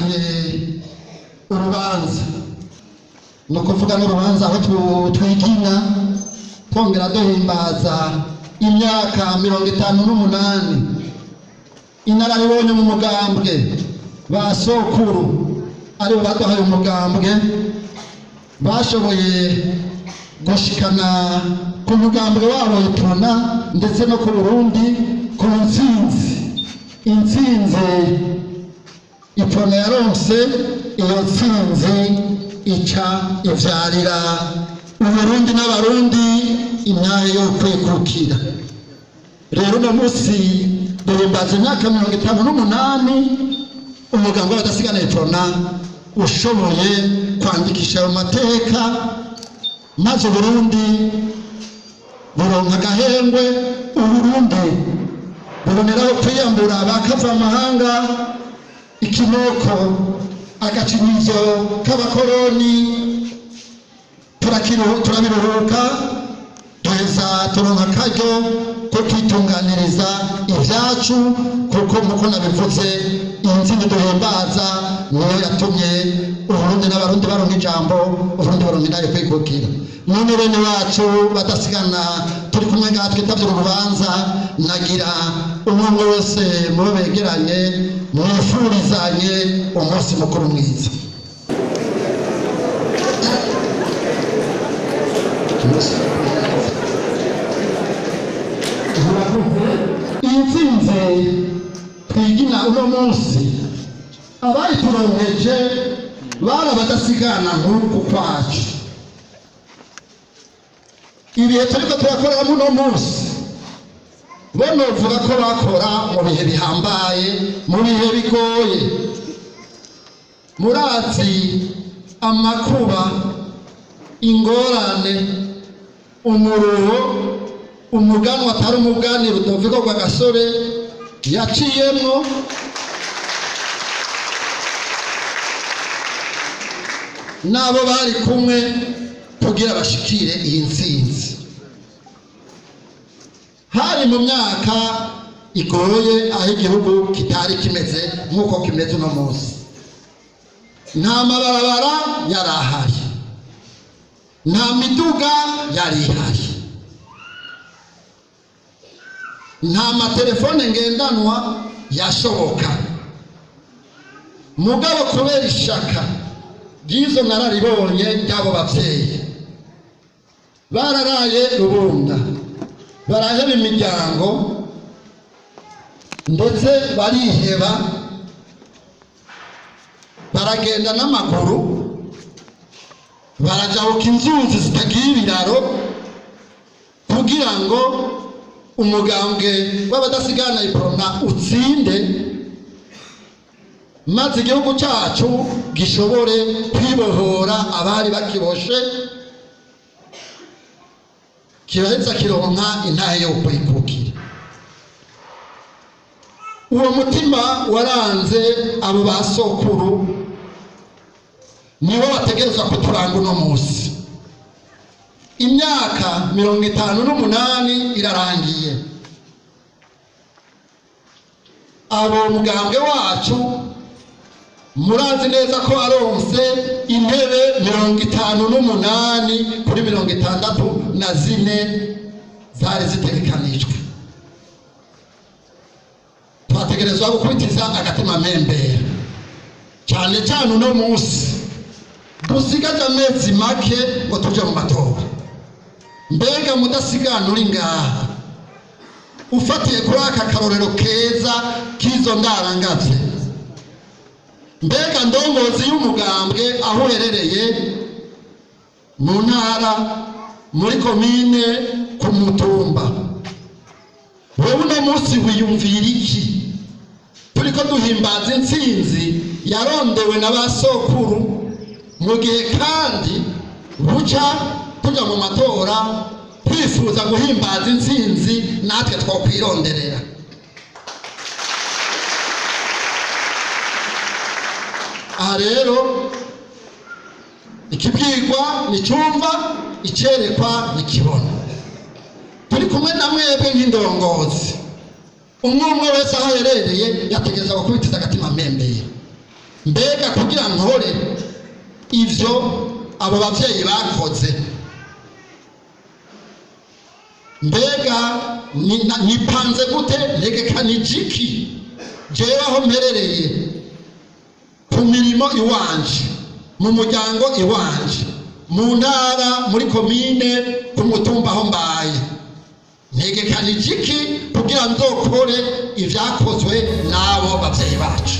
Twashikanye urubanza, ni ukuvuga n'urubanza aho twigina twongera duhimbaza imyaka 58 inararibonye mu mugambwe ba sokuru aribo baduhaye umugambwe, bashoboye gushikana ku mugambwe wabo Iprona ndetse no ku Burundi ku ntsinzi. Intsinzi Iprona yaronse, iyo ntsinzi ica ivyarira Uburundi n'Abarundi imyahe yo kwikukira. Rero uno munsi duhimbaza imyaka 58 umugambwe w'abadasigana Iprona ushoboye kwandikisha ayo mateka, maze Uburundi buronka agahengwe, Uburundi buboneraho kwiyambura bakava amahanga ikinoko agacinyizo k'abakoroni, turabiruhuka, duheza turonka akaryo ko kwitunganiriza ibyacu, kuko nk'uko nabivuze intsinzi duhimbaza niyo yatumye Uburundi n'Abarundi baronka ijambo, Uburundi baronka intahe kwikukira. None bene wacu badasigana turi kumwe ngaha twitavye uru rubanza, nagira umwe umwe wese mubo begeranye mwifurizanye umunsi mukuru mwiza. Intsinzi twigina uno munsi abayituronkeje bari abadasigana nk'uku kwacu. Ibihe turiko turakoreramo uno munsi bo novuga ko bakora mu bihe bihambaye, mu bihe bigoye. Murazi amakuba, ingorane, umuruho umuganwa atari umugani Rudoviko Rwagasore yaciyemwo, n'abo bari kumwe kugira bashikire iyi ntsinzi. Hari mu myaka igoye aho igihugu kitari kimeze nk'uko kimeze uno munsi. Nta mabarabara yari ahari, nta miduga yari ihari, nta matelefone ngendanwa yashoboka. Mugabo kubera ishaka ry'izo nararibonye ry'abo bavyeyi, bararaye rubunda, baraheba imiryango ndetse bariheba, baragenda n'amaguru, barajabuka inzuzi zitagira ibiraro kugira ngo umugambwe w'abadasigana Iprona utsinde, maze igihugu cyacu gishobore kwibohora abari bakiboshe, kiraheza kironka intahe yo kwikukira. Uwo mutima waranze abo basokuru nibo bategerezwa kuturanga uno munsi. Imyaka 58 irarangiye, abo mugambwe wacu murazi neza ko aronse intebe 58 kuri 64 zari zitegekanijwe. Twategerezwa gukubitiza agatima mpembero cyane cyane uno munsi dusigaje amezi make ngo tuje mu matora. Mbega mudasigana uri ngaha ufatiye kuri aka karorero keza k'izo ndarangavye, mbega ndongozi y'umugambwe aho uherereye mu ntara, muri komine, ku mutumba, wewe uno munsi wiyumvira iki? Turiko duhimbaza intsinzi yarondewe na ba sokuru, mu gihe kandi buca tuja mu matora twifuza guhimbaza intsinzi natwe twokwironderera. Aha rero ikibwirwa nicumva, icerekwa nikibona. Turi kumwe na mwebwe nk'indongozi, umwe umwe wese aho aherereye yategereza gukubitiza agatima mpembero. Mbega kugira nkore ivyo abo bavyeyi bakoze, mbega nipanze gute, ntegekanije iki jewe aho mperereye, ku mirimo iwanje, mu muryango iwanje, mu ntara, muri komine, ku mutumba aho mbaye, ntegekanije iki kugira nzokore ivyakozwe n'abo bavyeyi bacu?